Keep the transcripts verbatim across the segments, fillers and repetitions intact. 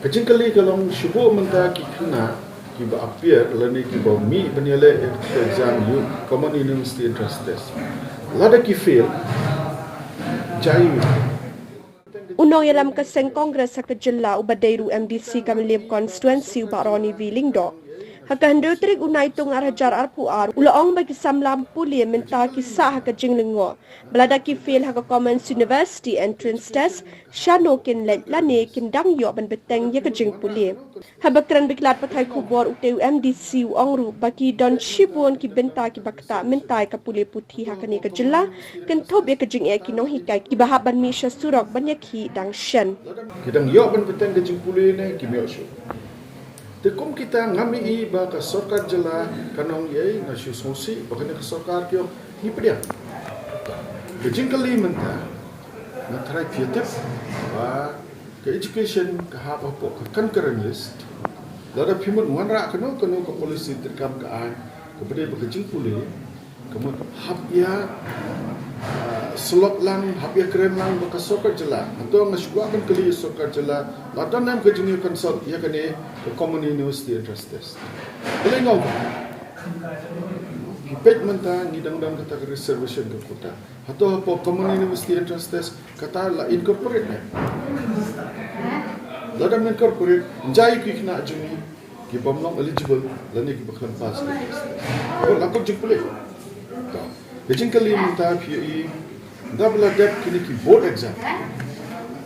Ka jingkylli ka long, shu buh mynta ki khynnah kiba appear lane kiba mih ban ïaleh ïa ka exam U, Common University Entrance Test, lada ki fail, jia aïu? U nongïalam ka seng Congress ha ka jylla uba dei ruh MDC ka Mylliem Constituency u Bah Ronnie V Lyngdoh, ha ka hynriew tarik u Naitung arhajar arphew ar u la ong ba ki samla pule mynta ki sah ha ka jinglyngngoh ba lada ki fail ha ka Common University Entrance Test, shano kin leit lane kin dang ïoh ban bteng ïa ka jingpule. Haba kren bad ki lad pathai khubor, utei u MDC u ong ruh ba ki don shibun ki bynta kiba ktah mynta ïa ka pule puthi ha kane ka jylla, kynthup ïa ka jingeh ki nonghikai kiba hap ban mih sha surok ban ïakhih dang shen. Ki dang ïoh ban bteng ka jingpule ne kim ïoh shuh? Te kum kita, ngam ïohi ba ka sorkar jylla kan ong ei, nga shu sngewsih ba kane ka sorkar ki ong ngi pdiang. Ka jingkylli mynta, nga tharai phi tip ba ka education ka hap hapoh ka concurrent list. Lada phi mut wanrah kano kano ka policy treikam, ka aiñ kaba dei bad ka jingpule, ka mut hap ïa, ah, slot lang, hap ïa kren lang bad ka sorkar jylla. Hato nga shu kwah ban kylli ïa sorkar jylla, la don em ka jingïa consult ïa kane ka Common University Entrance Test? Balei nga ong kumta? Phi peit mynta ngi dang don kata ka reservation ka quota. Hato hapoh Common University Entrance Test kata la incorporate ne? Lada ym incorporate, jia aïu ki khynnah jong ngi kibym long eligible lane kiba khlem pass ka test? Ka la kut jingpule. Ka jingkylli mynta phi ïohi, ynda ba la dep kine ki board exam,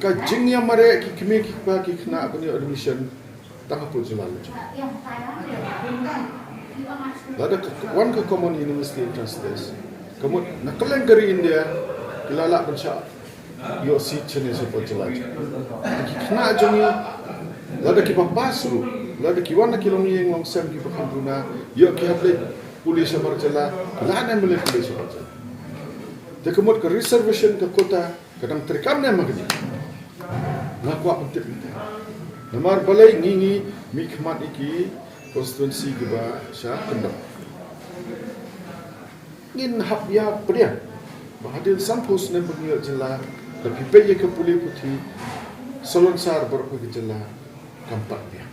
ka jingïamareh ki kmie ki kpa ki khynnah ban ïoh admission tang hapoh jylla la jong. Lada ka wan ka Common University Entrance Test, ka mut na kylleng ka ri India ki la lah ban shah ïoh seat shane shapoh jylla jong. Ki khynnah jong ngi, lada kiba pass ruh, lada ki wan na ki longïing longsem kiba kham duna, ïoh ki hap leit pule shabar jylla, ki lah ne ym leit pule shabar jylla? Te ka mut ka reservation ka quota ka dang treikam ne em ha kane? Nga kwah ban tip mynta. Namar balei ngi, ngi mihkhmat ïa ki constituency kiba sha kyndong? Ngin hap ïa pdiang ba hadien sanphew snem ba ngi ïoh jylla, da phi peit ïa ka pule puthi, salonsar baroh ka jylla kam pat biang.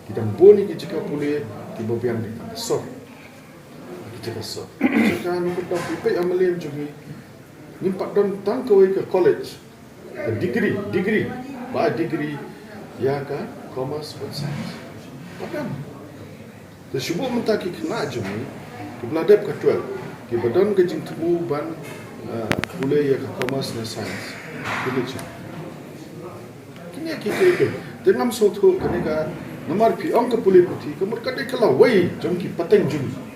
Ki dang bun ïa ki jaka pule kiba biang dei tang ka sor. Ki jaka sor. Jaka nongkyndong, phi peit ha Mylliem jong ngi, ngim pat don tang kawei ka college, ka degree, degree, ba degree ïa ka commerce bad science. Pat don. Te shu buh mynta ki khynnah jong ngi kiba la dep ka twelve, kiba don ka jingthmu ban, ah, pule ïa ka commerce ne science, ki leit sha kine ki, ki, ki. Te ngam sngewthuh kane ka, namar phi ong ka pule puthi, ka mut ka dei ka lawei jong ki pateng jong ngi.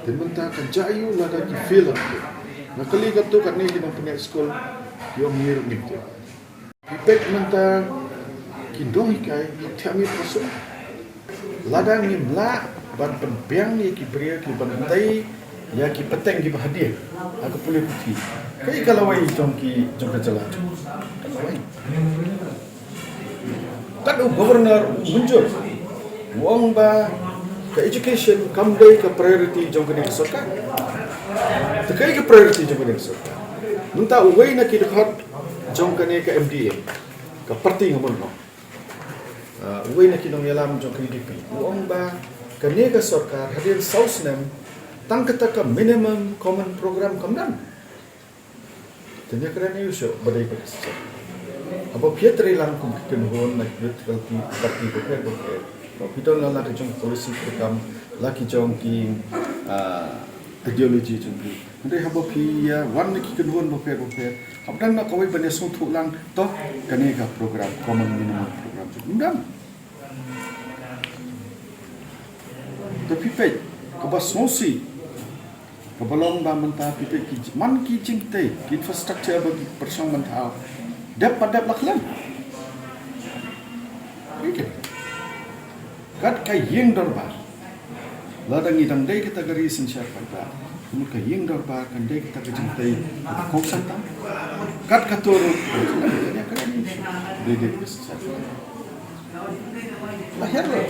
Te mynta kan jia aïu lada ki fail? Nga kylli katto katne ki nongpynïaid skul, ki ong ngi ruh ngim tip. Phi peit mynta ki nonghikai, ki thiah miet ba suk. Lada ngim lah ban pynbiang ïa ki briew kiban tei ïa ki pateng kiba hadien ha ka pule puthi, kaei ka lawei jong ki, jong ka jylla? Ka lawei. Kat u Governor u mynjur, u ong ba ka education kam dei ka priority jong kane ka sorkar. Te kaei ka priority jong kane ka sorkar? Mynta uwei na ki dkhot jong kane ka MDA, ka party nga mon mo, ah, uwei na ki nongïalam jong ka UDP, u ong ba kane ka sorkar hadien saw snem tang kata ka minimum common program kam don. Te ngi kren ïa u shuh ba dei ka shisha. Haba phi ïatrei lang kum ki kynhun na ki political party bapher bapher, phi don la, la ki jong policy program, la ki jong ki, ah, ideology jong ki. Hynrei haba phi ïa wan na ki kynhun bapher bapher, hap don na kawei ban ïa sngewthuh lang, to kane ka program, common minimum program jong, ym don. Te phi peit kaba sngewsih, kaba long ba mynta phi peit ki, man ki jingtei, ki infrastructure ba ki pyrshang ban thaw, dep pat dep la khlem. Phi peit kat ka ïing dorbar, lada ngi dang dei kata ka ri synshar paidbah, ka mut ka ïing dorbar kan dei kata ka jingtei kaba kongsan tam. Kat kato ruh, dei dei ka synshar paidbah. La hiar ruh.